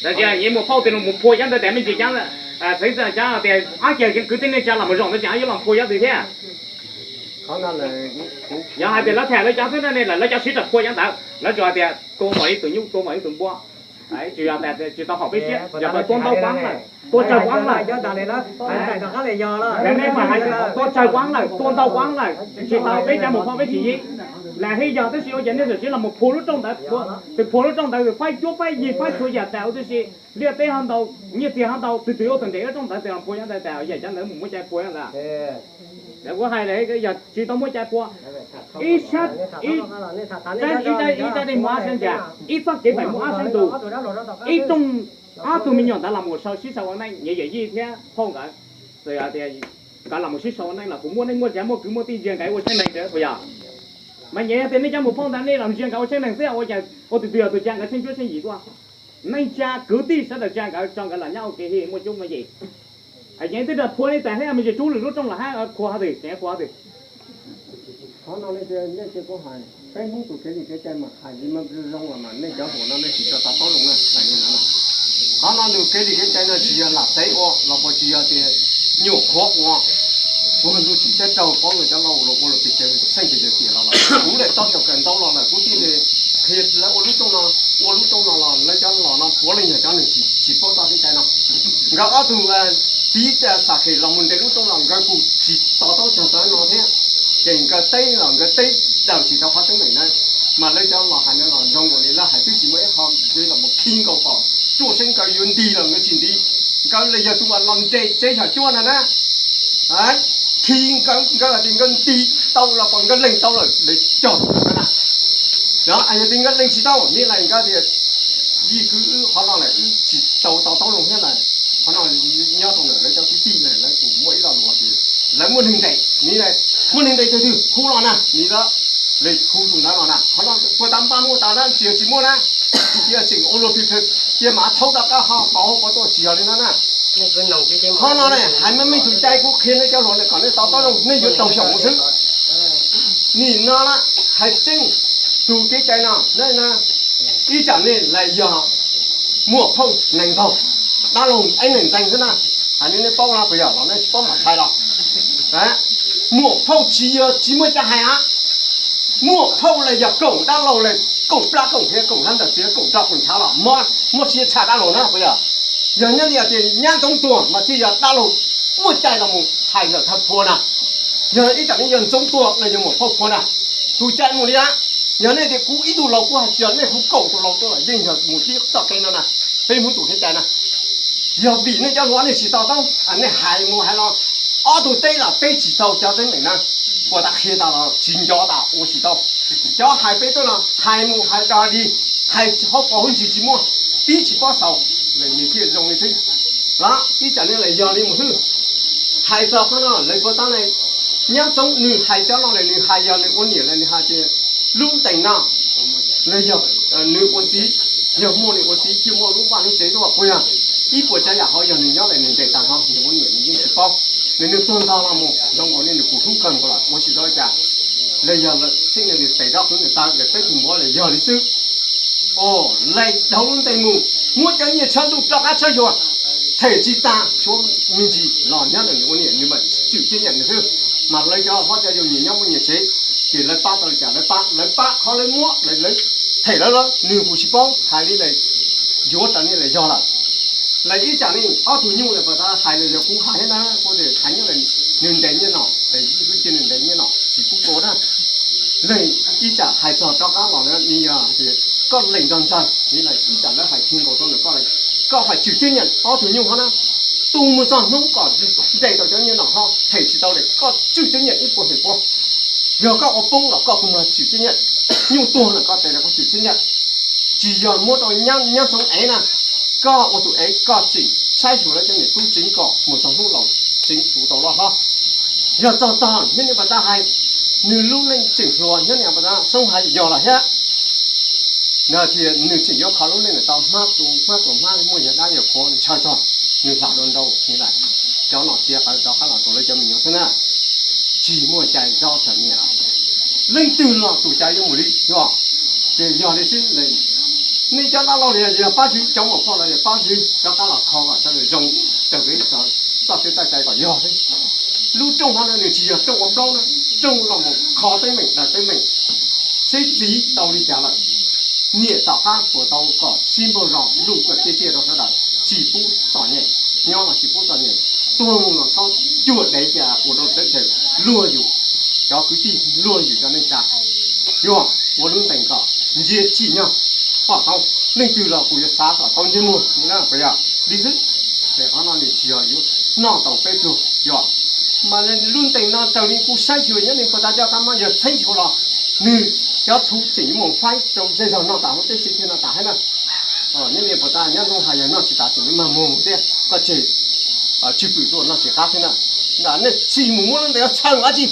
Tab sis nyias muam phauj tias los mus phua cov ntawd tas me ntsis cab, txheev cab tias ab, ces kwv tij neej tsa los mus zaum ntawd tseem yuav los phua cov twg thiab. Yog hais tias lawv tham lawv cov xwb na ne, lawv cov siv rau phua cov ntawd, lawv tsuas hais tias tua npaum li tus nyuj, tua npaum li tus npua, tsis yog tias tsis tau haum peb siab, yog tias tua ntau kuv lawm, tua tsawg kuv lawm. Nej mas hais tias tua tsawg kuv lawm, tua ntau kuv lawm, tsis tau peb cov muam phauj peb tsis yig. Lam hib yog tab sis ua cas nej txawm siv los mus phua lub rooj ntawd, tus phua lub rooj ntawd faib cuab faib yig faib txhua yam tas ua tib si, liaj teb ho ntau, nyiaj txiag ho ntau, tus twg ua tus nres lub rooj ntawd tias los phua cov ntawd tas yam cov ntawd mus muab cai phua ntawd. Lawv kuj hais tias yog tsis tau muaj cai phua, ib sab, ib, ib, ib daim muaj ob sab ntsag, ib txoj kev pem muaj ob sab ntug, ib rooj, ob tug me nyuam ntawd los mus sau sib sau ua neej, nyias yawm yij thiab phauj nkawd, txawm yog tias nkawd los mus sib sau ua neej los kuv muaj neej muaj tsa muaj kwv muaj tij ntsia nkawd ua tsheej neeg puas yog? Mas nyias yog tias nej cov muam phauj ntawd nej los ntsia nkawd ua tsheej neeg xwb ua cas ua tus twg yog tus tsa nkawd tsheej cuab tsheej yim tuaj? Neej tsa kwv tij sawv daws tsa nkawd tso nkawd los nyob ua ke hi muaj cuab muaj yig. Ces twb rau phua li tas thiab me ntsis rub lwm lub rooj los hab qhuas hov twg tseem qhuas hov twg. Qhov no nej kuj hais, peb Hmoob tus kev li kev cai mas hais li mas zoo los mas nej cov hluas no nej tsis tau to taub zoo na hais li no. Qhov no nws kev li kev cai no tsis yog lam tev ua los puas tsis yog tias nyuam qhuav ua, puag ntuj tsim teb raug paub luag cov laus los ua luag pes tsawg xeej pes tsawg tiam los lawm. Kuv lawm tau xyaum kawm ntau los lawm kuv thiaj li qhia lawv ua lub rooj no, ua lub rooj no los lawv cov los no puav leej yog cov neeg tsis paub txoj kev cai no. Nkawd ob tug txiv xam khes los mus nres lub rooj los nkawd kuj tsis to taub txog tau no thiab. Ces nkawd teb los nkawd teb daws tsis tau qhov teeb meem na. Mas lawv cov los hais no los zoo nkaus li lawv hais twb tsis muaj ib qho kev los mus khi nkaus kom ruaj siab nkawd yuav nti los nkawd tsis nti. Nkawd los yog tus uas los nres tsev xyom cuab no na. Khi nkawd, nkawd hais tias nkawd nti tau los puas nkawd lees tau lawm lawv cog tus nkawd na. Yog tias nkawd lees tsis tau ne los nkawd tias yij kwv wb qhov no lawm wb tsis tau to taub zoo thiab lawm. Qhov no nyob rau ntawm lawv cov kwv tij lawv kuj muaj ib lo lus tias lawv muaj neeg ntes ne, muaj neeg ntes tug twg hu los na ne, lawv hu tus ntawd los na. Qhov no puas tas npaj muaj tas na, tsis yog tsis muaj na. Cia tseem ua luag phi phe, cia mam thaub rov qab ho pauv pauv tuaj tsis yog li no na. Qhov no ne hais meej meej tus cai kuv qhia nej cov hluas kom nej to taub zoo nej yuav raug xyaum mus xwb. Nim no na hais tseeb, tus kev cai no ib tsam nej lam yog muam phauj nees nkaug, dab laug ib neeg ntxeeg xwb na. Hais li nej paub no puas yog los nej tsis paub mam txhais los. Muam phauj tsis yog tsis muaj cai hais a. Muam phauj los yog koom dab laug los koom plab koom hniav koom hlab ntawm txiv koom rog koom ntshav los muab siab tshaj dab laug na puas yog? Yog nyob li tias nyab ntxoov tuag mas thiaj yog dab laug muaj cai los mus hais ntawm thawj phua na. Yog ib tsam nej yog ntxoov tuag los yog muam phauj phua na. Tus cai mus li a. Yog nej tias kuv ib tug laus kuv hais tsis yog nej hu kaum tus laus tuaj los yeej yog mus tib txoj kev no na. Peb Hmoob tus kev cai na. Yog vim nej cov hluas nej tsis to taub, nej hais mus hais los ob tug teb los teb tsis tau cov teeb meem na. Puas tas qhia tas los tsis nco tas ua tsis tau. Cov hais peb tuaj no hais mus hais dog dig, hais hauv paus hauv ntsis tsis muaj, pib tsis paub xaus, nws thiaj zoo li xwb. Los ib tsam nej lam yog li mus xwb. Hais txog qhov no lawv puas tab le, nyab Txoov nws hais cov no lawm nws hais yog nws ua niam lawm nws hais tias lub ntees no los yog nws ua txiv, yog muaj nws ua txiv thiaj muaj lub vaj lub tsev tuaj puas yog? Ib puas tsav yam hauv yog nws nyob lawm nws ntes tag nrho nws ua niam nws yeej tsis paub. Nws nws tuag ntog los mus zoo nkaus li nws kuj hlub kawg nkaus los ua tsis tau li cas. Los yog txheej niag nws tes rov qhwv nws taw lawm peb tug npuav los yog li xwb. Os, lawv dhau lub ntees mus, muab cov nyiaj tshav ntuj rov qab tshawb xyuas, them tsis tas tshuav me ntsis los nyob ntawm nws ua niam nws mas txwm tib nyam nws xwb. Mas lawv cov hlob cov yau nyias nyob muaj nyias tsev, ces lawv pab tau li cas lawv pab, lawv pab qhov lawv muab lawv them lawv, nws kuj tsis paub hais li lawm, yuav raws li lawm yog lawm. Lawv ib tsam li ob tug nyuj lawm puas tas hais lawm yog kuv hais thiab na, kuv tias hais nyob lawm nws ntes nyiaj no, es ib kuv cia nws ntes nyiaj no tsis pub tua na. Lawv ib tsam hais txog rov qab los na nws yog tias koj lees nrog ntxawg, ib tsam lawv hais khi nkaus rau ntawm koj, koj hais txwm tib nyam ob tug nyuj ho na, tu mus txog hnub kom ntes tau cov nyiaj no ho them tsis tau li koj txwm tib nyam ib puas feem pua. Yog koj ua poob los koj kuj muaj txwm tib nyam, nyuj tuag los koj tes los koj txwm tib nyam. Tsis yog muab rau nyab Ntxoov ev na, koj ua tus ev koj tseem saib xyuas lawv cov niam tub tseev kom mus txog hnub laus tseev tus tau loj hlob. Yog txog tog nyob niam pas tab hais, nws lub neej tseem hluas nyob niam pas tab xoob hais yog los thiab. Nws tias nws tseem yuav kho lub neej tau hmab tu hmab tu hmab muaj yog dab yog qhuav ntshaw txog, nws hla dua nrau ni lawm. Cov nom txiv qawv rov qab los rau lawv cov me nyuam xwb na. Tsis muaj cai zov txom nyem, leej twg los tus cai yuav mus li yog. Ces yog li xwb, Nej cov dab laug los yog pab zwv, cov muam phauj los yog pab zwv, rov qab los kho kom sawv daws zoo raws kev txoj kev txoj cai kom yog xwb. Lub rooj hov no nws tsis yog rooj ua plaub na, rooj los mus kho teeb meem dag teeb meem, seb txiv tau li cas lawm, niam tom qab puas tau kom sib npaug zos lug kom tiaj tiaj rau sawv daws, tsis pub txom nyem, nyob los tsis pub txom nyem, tuag mus los txhob cuag dev cia ua rau teb chaws luag yus, cov kwv tij luag yus cov neej tsa. Yuav ua lub ntees kom ntsia tsim nyog pom tau, leej twg los kuv yuav xav kom tau ntsej muag ni na puas yog? Li xwb, ces qhov no nws tsis yog yuav noj tau peb pluag yog. Mas lub ntees no raws li kuv saib xyuas nyob li puas tas cov qab mob yog txheeb xyuas los nws cov txhuv tseem yuav mus faib rau zej zog noj tas huv teb si thiaj noj tas thiab na. Nyob li puas tas nyob Ntxoov Hais yog noj tsis tas tseem yuav mag muag thiab koj tseg tsw pwm tuaj noj tsis qab thiab na. Nej tsis mus muab lub ntees no txhawj dab tsi.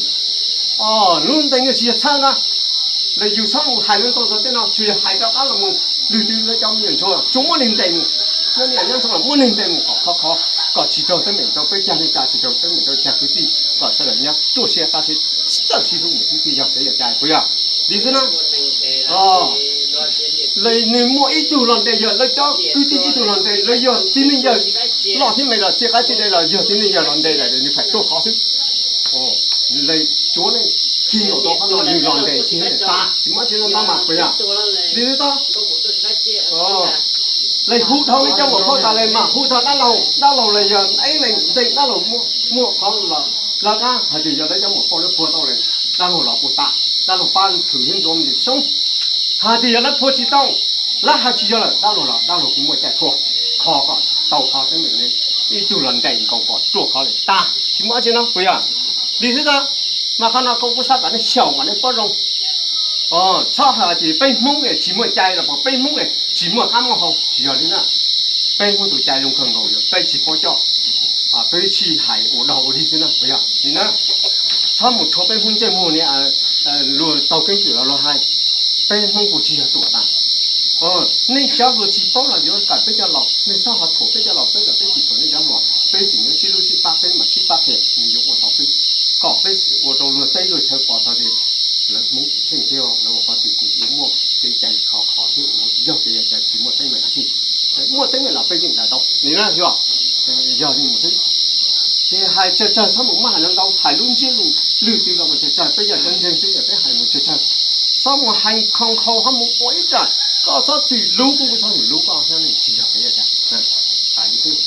Lub ntees no tsis yog txhawj na. Los yus txhob mus hais lawv ntau zog tej no tsuas yog hais rov qab los mus lwg twg lawv cov me nyuam ntsuag tsuas muab neeg ntes mus. Nyob li nyob Ntxoov los muab neeg ntes mus kom khov kho, kom tsis raug teeb meem rau peb cag neej tsa, tsis raug teeb meem rau cag kwv tij, kom sawv daws nyob ruaj siab qab siab, txawj sib hlub mus xwb thiaj yog kev yog cai puas yog? Li xwb na. Los nws muaj ib tug los ntes yog lawv cov kwv tij ib tug los ntes, lawv yog txiv neej yawg loj thiab me los txij qaib txij dai los yog txiv neej yawg los ntes lawm nws faim tuaj qhov xwb. Lawv cuav ne, khi nkaus rau qhov no nws los ntes kiag tas tsis muaj tsi no ntau mas puas yog? Li xwb tab. Lawv hu dhau lawv cov muam phauj tas lawv mam hu txog dab laug, dab laug los yog ib leeg ntseeg dab laug muaj qhov los lawv qab hais tias yog lawv cov muam phauj lawv puag tau lawm, dab laug los puag tas, dab laug pab khwv thiab ntxuav me ntsis xyoob. Hais tias yog lawv puag tsis tau, lawv hais tsis yog lawm dab laug los dab laug kuj muaj cai thuam, kho kom tau qhov teeb meem ne, ib tug los ntes nkaus kom ruaj khov lawm tas tsis muaj dab tsi no puas yog? Li xwb tab. Mas qhov no kuv kuj xav kom nej xyaum kom nej paub zoo. Txhob hais tias peb Hmoob es tsis muaj cai los peb Hmoob es tsis muaj qab muaj hau, tsis yog li na. Peb Hmoob tus cai zoo kawg nkaus yog peb tsis paub coj, peb sib hais ua dog ua dig xwb na puas yog? Li na, txhob mus rhuav peb Hmoob ntsej muag ni, luag taug keeb kwm los luag hais. Peb Hmoob kuj tsis yog ruam tas. Nej cov hluas tsis paub los yuav kawm peb cov laus, nej txhob ho thuam peb cov laus, peb los peb tsis thuam nej cov hluas, peb tseem yuav sib hlub sib pab, peb mam sib pab qhia nws yuav ua tau xwb. Kom peb ua rau luag teb luag chaw pom txog tias lawv Hmoob kuj tsheej thiab lawv ua qhov twg kuj yuav muaj kev cai khov kho thiab ua yog kev yog cai tsis muaj teeb meem dab tsi. Muaj teeb meem los peb yeej daws tau ni na yog, yog li mus xwb. Ces hais tsawg tsawg txhob mus muab hais no ntau, hais lub ntsiab lus lwg twg los mus tsawg tsawg, peb yog cov ntseeg twb yog peb hais mus tsawg tsawg. Txhob mus hais nkhaus nkhaus ho mus ua ib tsam, koj txhob txwm lub kuj txhob txwm lub koj thiab ne tsis yog kev yog cai. Hais li xwb.